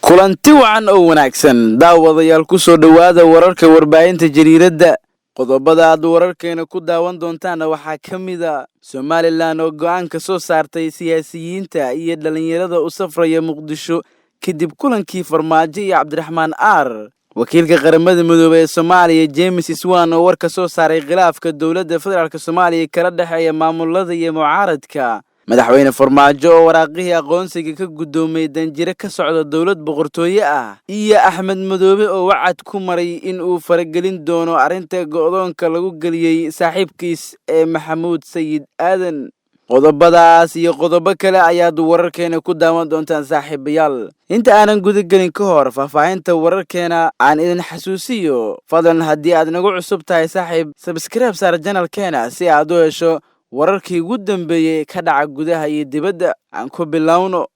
Kulanti wacan oo wanaagsan, daawadayaal, ku soo dhowaada wararka warbaahinta jariiradda. Qodobada aad wararkeena ku daawan doontaanna waxaa ka mid a Somalilan oo go'aan ka soo saartay siyaasiyiinta iyo dhallinyarada u safraya Muqdisho kadib kulankii Farmaajo iyo Cabdiraxmaan Aar. Wakiilka Qaramada Midoobey ee Soomaaliya James Swan oo war ka soo saaray khilaafka dowladda federaalk Soomaaliya kala dhexeeya maamulada iyo mucaaradka. Madaxweyne Farmaajo oo waraaqihii aqoonsiga ka guddoomay danjire ka socda dowlad boqortooye ah, iyo Axmed Madoobe oo wacad ku maray in uu faragelin doono arrinta go'doonka lagu geliyey saaxiibkiis ee Maxamuud Sayid Aadan. Qodobadaas iyo qodobo kale ayaad wararkeena ku daawan doontaan, saaxiibayaal. Inta aanan gudagelin ka hor faahfaahinta wararkeena, aan idin xasuusiyo, fadlan haddii aad nagu cusub tahay, saaxiib, subscribe saar channelkeena si aad u hesho wararkii ugu dambeeyey ka dhaca gudaha iyo dibadda. Aan ku bilowno.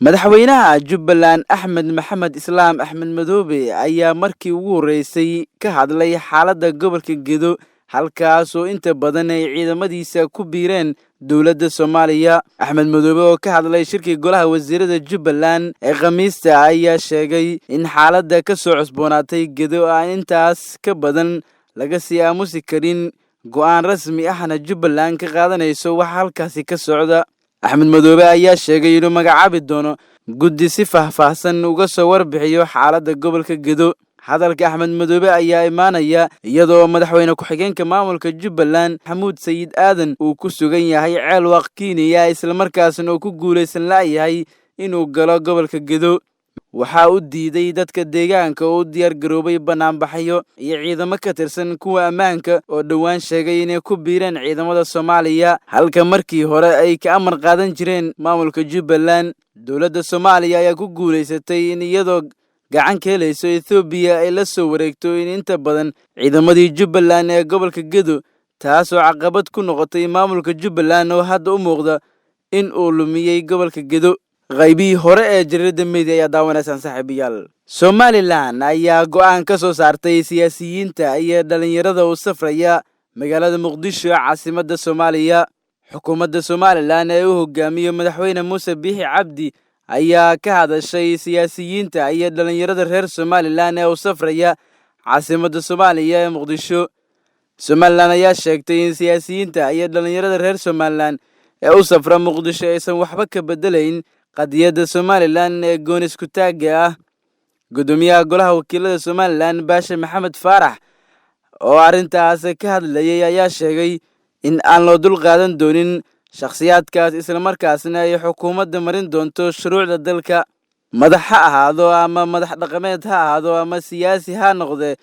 Madaxweynaha Jubbaland Axmed Maxamed Islaam Axmed Madoobe ayaa markii ugu horreysay ka hadlay xaaladda gobolka Gedo, halkaasoo inta badan ay ciidamadiisa ku biireen dowladda Soomaaliya. Axmed Madoobe oo ka hadlay shirkii golaha wasiirada Jubbaland ee Khamiista ayaa sheegay in xaaladda ka soo cusboonaatay Gedo aan intaas ka badan laga sii aamusi karin, go'aan rasmi ahna Jubbaland ka qaadanayso waxa halkaasi ka socda. Axmed Madoobe ayaa sheegay inuu magacaabi doono guddi si faahfaahsan uga soo warbixiyo xaaladda gobolka Gedo. Hadalka Axmed Madoobe ayaa imaanaya iyadoo madaxweyne ku-xigeenka maamulka Jubbaland Maxamuud Sayid Aadan uu ku sugan yahay Ceelwaq, Kenya, islamarkaasna uu ku guulaysan la'yahay inuu galo gobolka Gedo. Waxaa u diiday dadka deegaanka oo u diyaar garoobay banaanbaxyo iyo ciidamo ka tirsan kuwa ammaanka oo dhowaan sheegay inay ku biireen ciidamada Soomaaliya, halka markii hore ay ka amar qaadan jireen maamulka Jubbaland. Dowladda Soomaaliya ayaa ku guulaysatay in iyadoo gacan ka helayso Ethoobiya ay la soo wareegto in inta badan ciidamadii Jubbaland ee gobolka Gedo, taasoo caqabad ku noqotay maamulka Jubbaland oo hadda u muuqda in uu lumiyey gobolka Gedo. Qaybihii hore ee jariirada media ayaa daawanaysaan, saaxiibayaal. Somalilan ayaa go'aan ka soo saartay siyaasiyiinta iyo dhallinyarada u safraya magaalada Muqdisho, caasimadda Soomaaliya. Xukuumadda Somalilan ee u hogaamiyo madaxweyne Muuse Biixi Cabdi ayaa ka hadashay siyaasiyiinta iyo dhallinyarada reer Somalilan ee u safraya caasimadda Soomaaliya ee Muqdisho. Somalilan ayaa sheegtay in siyaasiyiinta iyo dhallinyarada reer Somalilan ee u safra Muqdisho aysan waxba ka bedelayn qadiyadda Somalilan ee gooni isku taagga ah. Guddoomiyaha golaha wakiilada Somalilan Baashe Maxamed Faarax oo arrintaas ka hadlayay ayaa sheegay in aan loo dul qaadan doonin shakhsiyaadkaas, islamarkaasna ay xukuumadda marin doonto shuruucda dalka. Madax ha ahaado ama madax dhaqameed ha ahaado ama siyaasi ha noqdee,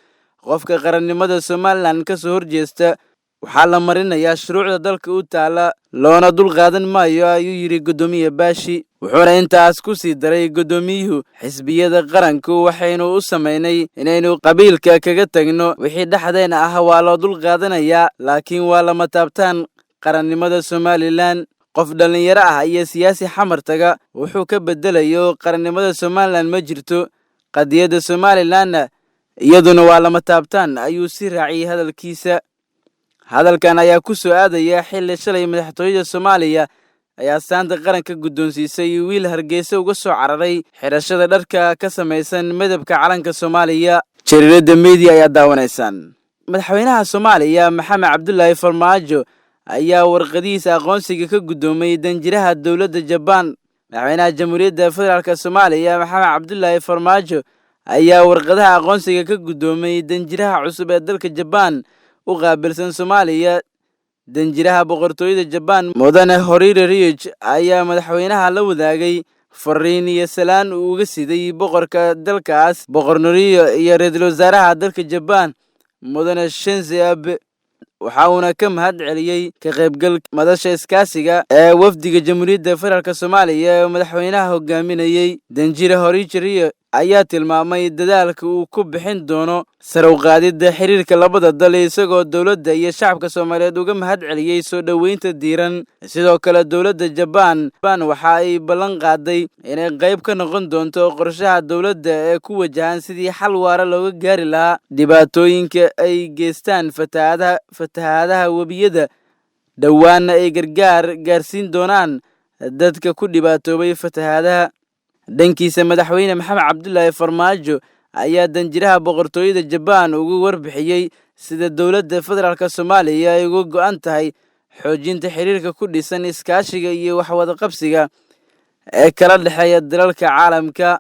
qofka qarannimada Somalilan ka soo horjeesta waxaa la marinayaa shuruucda dalka u taala, loona dul qaadan maayo, ayuu yidhi guddoomiye Baashi. Wuxuuna intaas ku sii daray guddoomiyuhu: "Xisbiyada qaranku waxaynu u samaynay inaynu qabiilka kaga tagno. Wixii dhexdeena ah waa loo dul qaadanayaa, laakiin waa lama taabtaan qarannimada Somalilan. Qof dhallinyaro ah iyo siyaasi Xamar taga wuxuu ka bedelayo qarannimada Somalilan ma jirto, qadiyadda Somalilanna iyaduna waa lama taabtaan," ayuu si raaciyey hadalkiisa. Hadalkan ayaa ku soo aadaya xilli shalay madaxtooyada Soomaaliya ayaa saanta qaranka guddoonsiisay wiil Hargeysa uga soo cararay xidhashada dharka ka samaysan midabka calanka Soomaaliya. Jariirada media ayaa daawanaysaan. Madaxweynaha Soomaaliya Maxamed Cabdulaahi Farmaajo ayaa warqadihiisa aqoonsiga ka guddoomay danjiraha dowladda Jabaan. Madaxweynaha Jamhuuriyadda Federaalk Soomaaliya Maxamed Cabdulaahi Farmaajo ayaa warqadaha aqoonsiga ka guddoomay danjiraha cusub ee dalka Jabaan u qaabilsan Soomaaliya. Danjiraha boqortooyada Jabaan, Mudane Horire Riij, ayaa madaxweynaha la wadaagay fariin iyo salaan uu uga siday boqorka dalkaas, Boqor Noriyo, iyo ra-iisul wasaaraha dalka Jabaan, Mudane Shinzo Abe. Waxa uuna ka mahad celiyey ka qaybgal madasha iskaasiga ee wafdiga Jamhuuriyadda Federaalk Soomaaliya ee madaxweynaha hogaaminayey. Danjire Horije ayaa tilmaamay dadaalka uu ku bixin doono sare u qaadidda xiriirka labada dal, isagoo dowladda iyo shacabka Soomaaliyeed uga mahad celiyey soo dhoweynta diiran. Sidoo kale, dowladda Jabaan waxa ay ballan qaaday inay qayb ka noqon doonto qorshaha dowladda ee ku wajahan sidii xal waara looga gaari lahaa dhibaatooyinka ay geystaan fatahaadaha webiyada, dhowaana ay gargaar gaarsiin doonaan dadka ku dhibaatoobay fatahaadaha. Dhankiisa, Madaxweyne Maxamed Cabdulaahi Farmaajo ayaa danjiraha boqortooyada Jabaan ugu warbixiyey sida dowladda federaalk Soomaaliya ay uga go'an tahay xoojinta xiriirka ku dhisan iskaashiga iyo waxwadaqabsiga ee kala dhexeeya dalalka caalamka.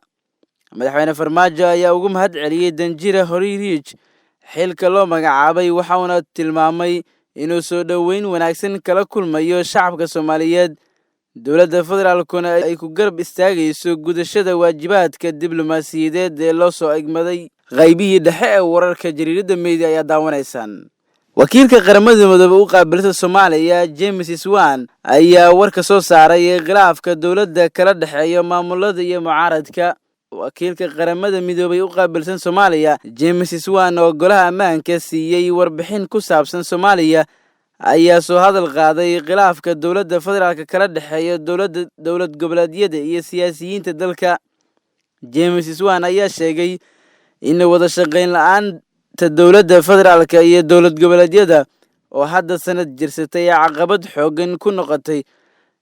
Madaxweyne Farmaajo ayaa ugu mahad celiyey danjira Hoririij xilka loo magacaabay, waxauna tilmaamay inuu soo dhoweyn wanaagsan kala kulmayo shacabka Soomaaliyeed, dowladda federaalkuna ay ku garab istaagayso gudashada waajibaadka diblomaasiyadeed ee loo soo egmaday. Qaybihii dhexe ee wararka jariiradda Media ayaa daawanaysaan. Wakiilka Qaramada Midoobe u qaabilsa Soomaaliya James Swan ayaa war ka soo saaray khilaafka dowladda kala dhexeeya maamulada iyo mucaaradka. Wakiilka Qaramada Midoobay u qaabilsan Soomaaliya James Swan oo golaha ammaanka siiyey warbixin ku saabsan Soomaaliya ayaa soo hadal qaaday khilaafka dowladda federaalk kala dhexeeya dowladda, dowlad goboleedyada iyo siyaasiyiinta dalka. James Swan ayaa sheegay in wada shaqayn la'aanta dowladda federaalk iyo dowlad goboleedyada oo hadda sanad jirsatay caqabad xooggan ku noqotay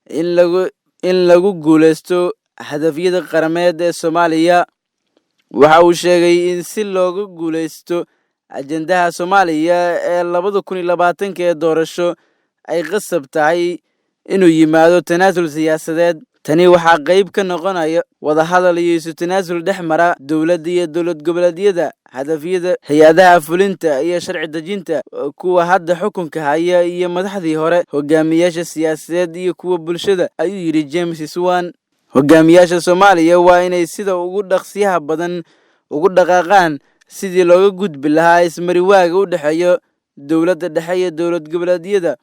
in lagu guuleysto hadafyada qarameed ee Soomaaliya. Waxa uu sheegay in si looga guuleysto ajendaha Soomaaliya ee 2020-ka ee doorasho ay qasab tahay inuu yimaado tanaasul siyaasadeed. Tani waxaa qayb ka noqonaya wadahadal iyo isu tanaasul dhex mara dowladda iyo dowlad goboleedyada, hadafyada hay-adaha fulinta iyo sharci dejinta, kuwa hadda xukunka haya iyo madaxdii hore, hogaamiyaasha siyaasadeed iyo kuwa bulshada, ayuu yidhi James Swan. Hogaamiyaasha Soomaaliya waa inay sida ugu dhaqsiyaha badan ugu dhaqaaqaan sidii looga gudbi lahaa ismariwaaga u dhexeeya dowladda dhexe iyo dowlad goboleedyada,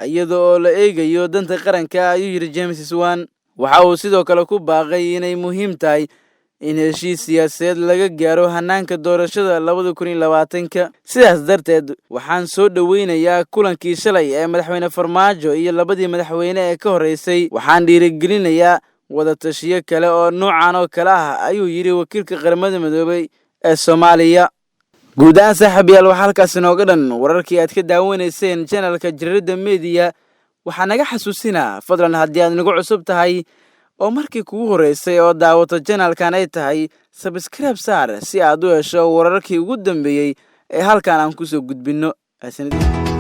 iyada oo la eegayo danta qaranka, ayuu yidhi James Swan. Waxa uu sidoo kale ku baaqay inay muhiim tahay in heshiis siyaasadeed laga gaaro hanaanka doorashada 2020-ka. Sidaas darteed, waxaan soo dhoweynayaa kulankii shalay ee Madaxweyne Farmaajo iyo labadii madaxweyne ee ka horreysay. Waxaan dhiirigelinayaa wada tashiyo kale oo noocan oo kale ah, ayuu yidhi wakiilka Qaramada Midoobay ee Soomaaliya. Guud ahaan, saaxiibayaal, waxaa halkaas inooga dhan wararkii aad ka daawanayseen channelka Jariirada Media. Waxaa naga xasuusinaa, fadlan haddii aad nagu cusub tahay oo markii kugu horreysay oo daawato channelkan ay tahay, subscribe saar si aad u hesho wararkii ugu dambeeyey ee halkan aan kusoo gudbinno. Mahadsanid.